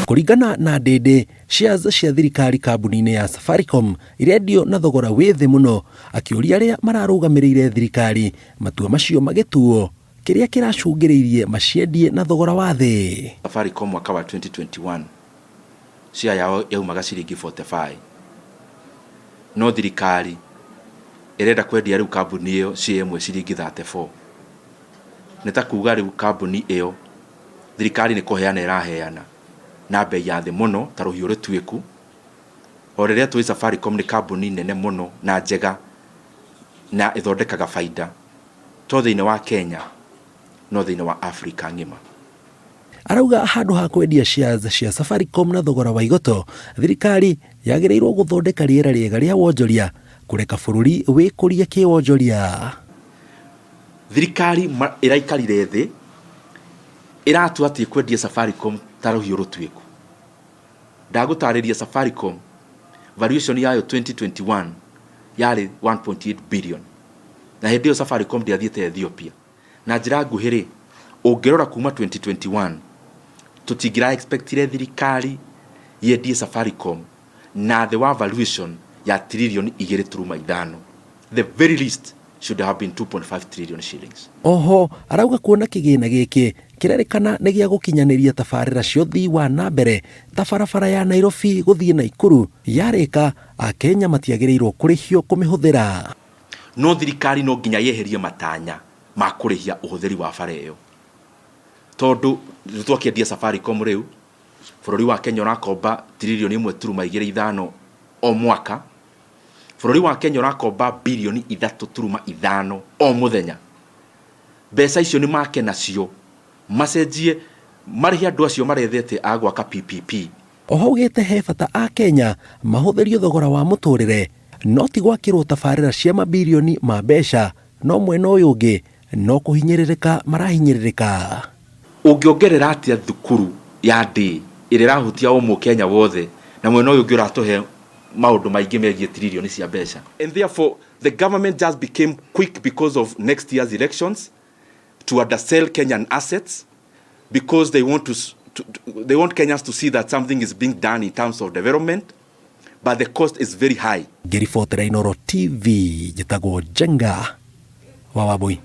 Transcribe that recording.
Kũringana na Ndĩndĩ, shares cia thirikari kambuni-inĩ ya Safaricom irendio na thogora wĩ thĩ mũno, akĩũria arĩa mararũgamĩrĩire thirikari matua macio magĩtuo kĩrĩa kĩracũngĩrĩirie maciendie na thogora wa thĩ. Safaricom mwaka wa 2021 share yao yaumaga ciringi 45, no thirikari ĩrenda kwendia rĩu kambuni ĩyo share ĩmwe ciringi 34. Nĩ ta kuga rĩu kambuni ĩyo thirikari nĩ kũheana ĩraheana na bei ya thĩ mũno ta rũhiũ rũtuĩku. O rĩrĩa tũĩ Safaricom nĩ kambuni nene mũno na njega na ĩthondekaga baida to thĩinĩ wa Kenya no thĩinĩ wa Africa ng'ima. Arauga handũ ha kwendia shares cia Safaricom na thogora wa igoto, thirikari yagĩrĩirwo gũthondeka rĩera rĩega rĩa wonjoria kũreka bũrũri wĩkũrie kĩwonjoria. Thirikari ĩraikarire thĩ ĩratua atĩ ĩkwendia Safaricom ta rũhiũ rũtuĩku. Ndagũtarĩria, Safaricom valuation yayo 2021 yarĩ 1.8 billion, na hĩndĩ ĩyo Safaricom ndĩathiĩte Ethiopia. Na njĩra nguhĩ rĩ, ũngĩrora kuma 2021 tũtingĩra expectire thirikari yendie Safaricom na thĩ wa valuation ya 2.5 trillion. The very least should have been 2.5 trillion shillings. Oho arauga kuona kĩgĩna gĩkĩ kĩrerĩkana nĩ gĩa gũkinyanĩria tabarĩra cia ũthii wa na mbere ta barabara ya Nairobi gũthiĩ Naikuru yarĩka, Akenya matiagĩrĩirwo kũrĩhio kũmĩhũthĩra. No thirikari no nginya yeherie matanya ma kũrĩhia ũhũthĩri wa bara ĩyo, tondũ nĩ twakĩendia Safaricom, rĩu bũrũri wa Kenya ũrakomba 1.25 trillion o mwaka. Bũrũri wa Kenya ũrakomba 3.5 birioni o mũthenya. Mbeca icio nĩ make nacio macenjie marĩhe andũ acio marethete a gwaka PPP. Oho augĩte he bata Akenya mahũthĩrio thogora wa mũtũrĩre, no ti gwakĩrwo tabarĩra cia mabirioni ma mbeca, no mwena ũyũ ũngĩ no kũhinyĩrĩrĩka marahinyĩrĩrĩka. Ũngĩongerera atĩa thukuru ya ndĩ ĩrĩa ĩrahutia o Mũkenya wothe, na mwena ũyũ ũngĩ ũratũhe maũndũ maingĩ megiĩ tririoni cia mbeca? And therefore the government just became quick because of next year's elections to undersell Kenyan assets, because they want to, s- to, to they want Kenyans to see that something is being done in terms of development, but the cost is very high. Ngĩribotera Inooro TV, njĩtagwo Njenga wa Wambui.